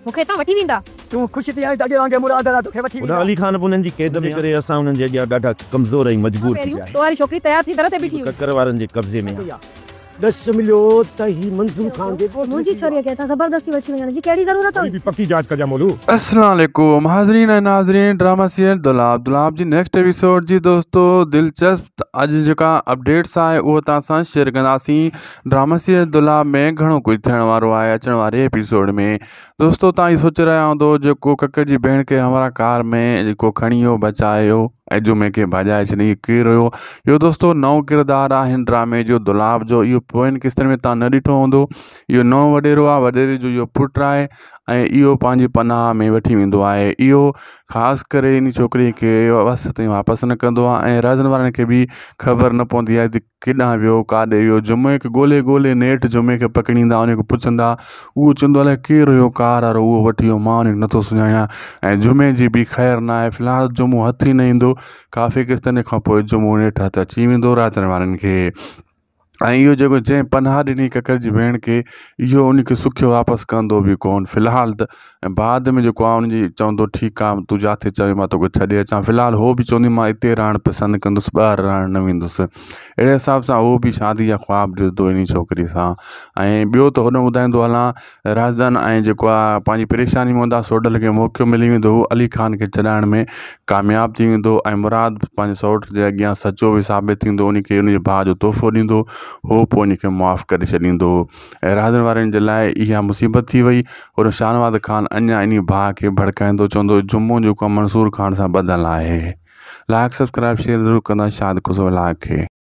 مون کي هتان وٺي ويندا. تون خوش ٿي آهين ته اڳي وانگي مراد لاء توکي وٺي ويندا. هوڏانهن علي خان به انهن جي قيد ۾ ڪري اسان انهن جي اڳيان ڏاڍا ڪمزور ۽ مجبور ٿي ويا تو واري ڇوڪري تيار ٿي در تي آهيون. بيٺي هئي. ڪڪر وارن جي قبضي ۾ آهي. ڏس مليو ته هي منظور خان جي ڳوٺ منهنجي ڇوريء کي هتان زبردستي وٺي وڃڻ جي ڪهڙي ضرورت وري هئي؟ به پڪي جاچ ڪجان مولو. السلام عليڪم حاضرين ۽ ناظرين ڊراما سيريل دولاب دولاب جي نيڪسٽ ايپيسوڊ جي دوستو دلچسپ اڄ جيڪا اپڊيٽس آهي اهو توهان سان شيئر ڪنداسين ڊراما سيريل دولاب ۾ گهڻو ڪجهه ٿيڻ وارو آهي اچڻ واري ايپيسوڊ ۾ دوستو تان هي سوچي رهيا هوندو جيڪو ڪڪڙ جي ڀيڻ کي همراهه ڪار ۾ جيڪو کڻي ويو بچايو ۽ جمعي کي ڀڄائي ڇڏي هي ڪير هيو اهو دوستو نئون ڪردار آهي هن ڊرامي جو دولاب جو اهو پوين قسطن ۾ تان نه ڏٺو هوندو اهو نئون وڏيرو آهي وڏيري جو اهو پٽ آهي ۽ اهو پنهنجي پناهه ۾ وٺي ويندو آهي اهو خاص ڪري ان ڇوڪري کي وس تائين واپس نه ڪندو آهي ۽ رهزن وارن کي به خبر نه پوندي آهي ته ڪيڏانهن ويو، ڪاڏي ويو، جمعي کي ڳولي ڳولي نيٺ جمعي کي پڪڙيندا، ان کي پڇندا، اهو چوندو الائي ڪير هيو ڪار وارو اهو وٺي ويو مان ان کي نٿو سڃاڻان ۽ جمعي جي به خير ناهي في الحال جمعو هٿ ئي نه ايندو ڪافي قسطن کان پوء جمعو نيٺ هٿ اچي ويندو راتن وارن کي ۽ اهو جيڪو جنهن پناهه ڏني ڪڪر جي ڀيڻ کي اهو ان کي سکيو واپس ڪندو به ڪونه في الحال ته ۽ بعد ۾ جيڪو آهي ان جي چوندو ٺيڪ آهي تون جاٿي چوين مان توکي ڇڏي اچان في الحال هو به چوندي مان اتي رهڻ پسند ڪندس ٻاهر رهڻ نه ويندس اهڙي حساب سان هو به شادي جا خواب ڏسندو ان ڇوڪري سان ۽ ٻيو ته هوڏانهن ٻڌائيندو هلان رهزن ۽ جيڪو آهي پنهنجي پريشاني ۾ هوندا سوڍل کي موقعو ملي ويندو هو علي خان کي ڇڏائڻ ۾ ڪامياب ٿي ويندو ۽ مراد پنهنجي سئوٽ جي اڳيان سچو به ثابت ٿيندو ان کي ان جي ڀاء جو تحفو ڏيندو هو پوء ان کي معاف ڪري ڇڏيندو ۽ رهزن وارن جي لاء اها مصيبت ٿي وئي پر شاهنواز خان اڃا انهي ڀاء کي ڀڙڪائيندو چوندو جمعو جو ڪم منصور خان سان ٻڌل آهي لائڪ سبسڪرائب شيئر ضرور ڪندا شاد خوش ولاگ کي.